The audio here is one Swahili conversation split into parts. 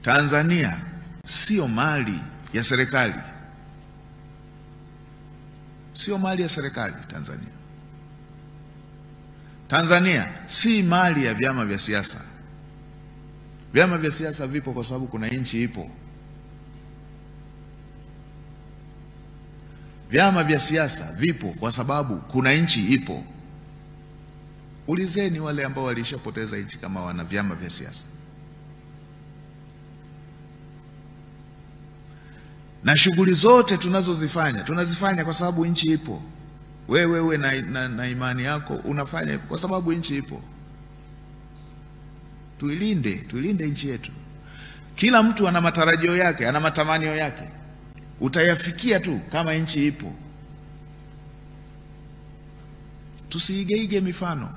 Tanzania sio mali ya serikali. Sio mali ya serikali Tanzania. Tanzania si mali ya vyama vya siasa. Vyama vya siasa vipo kwa sababu kuna nchi ipo. Vyama vya siasa vipo kwa sababu kuna nchi ipo. Ulizeni wale ambao walishapoteza nchi kama wana vyama vya siasa. Na shughuli zote tunazozifanya, tunazifanya kwa sababu nchi ipo. Wewe na imani yako unafanya hivyo kwa sababu nchi ipo. Tuilinde, tuilinde nchi yetu. Kila mtu ana matarajio yake, ana matamanio yake. Utayafikia tu kama nchi ipo. Tusiigeige mifano.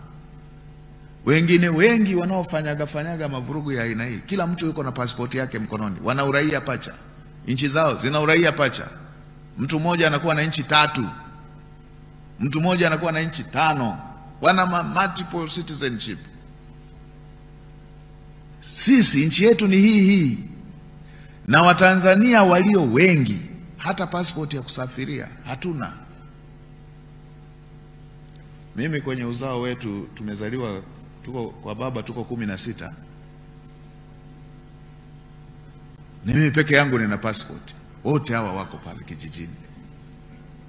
Wengine wengi wanaofanyaga mavurugu ya aina hii, kila mtu yuko na pasipoti yake mkononi, wana uraia pacha. Nchi zao zina uraia pacha. Mtu mmoja anakuwa na nchi 3. Mtu mmoja anakuwa na nchi 5. Wana multiple citizenship. Sisi nchi yetu ni hii hii. Na Watanzania walio wengi hata passport ya kusafiria hatuna. Mimi kwenye uzao wetu tumezaliwa, tuko kwa baba tuko 16. Ni mimi peke yangu nina passport. Wote hawa wako pale kijijini.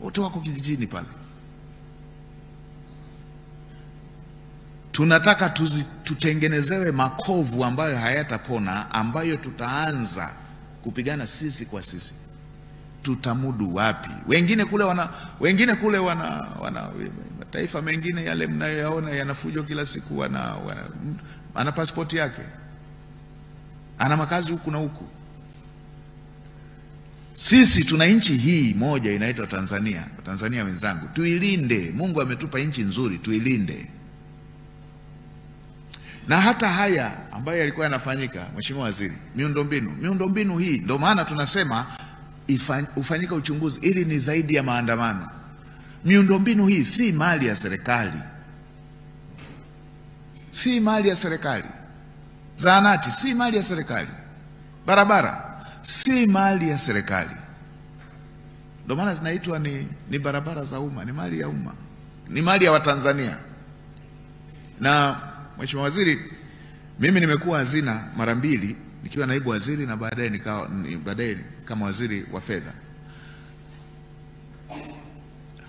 Wote wako kijijini pale. Tunataka tutengenezewe makovu ambayo hayatapona, ambayo tutaanza kupigana sisi kwa sisi. Tutamudu wapi? Wengine kule wana mataifa mengine yale mnayoyaona yanafujo kila siku, ana passport yake. Ana makazi huku na huku. Sisi tuna nchi hii moja inaitwa Tanzania. Tanzania wenzangu, tuilinde. Mungu ametupa nchi nzuri, tuilinde. Na hata haya ambayo yalikuwa yanafanyika, Mheshimiwa Waziri, miundombinu hii ndio maana tunasema ufanyike uchunguzi ili ni zaidi ya maandamano. Miundombinu hii si mali ya serikali. Si mali ya serikali. Zahanati si mali ya serikali. Barabara si mali ya serikali. Ndio maana zinaitwa ni barabara za umma, ni mali ya umma. Ni mali ya Watanzania. Na Mheshimiwa Waziri, mimi nimekuwa hazina mara 2, nikiwa naibu waziri na baadaye kama waziri wa fedha.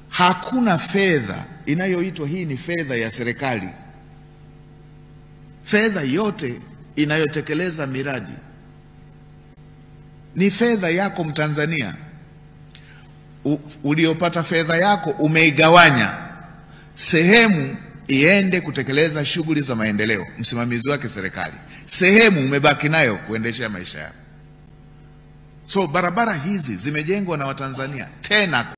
Hakuna fedha inayoitwa hii ni fedha ya serikali. Fedha yote inayotekeleza miradi ni fedha yako Mtanzania. Uliopata fedha yako umeigawanya, sehemu iende kutekeleza shughuli za maendeleo, msimamizi wake serikali, sehemu umebaki nayo kuendesha maisha yako. So barabara hizi zimejengwa na Watanzania tena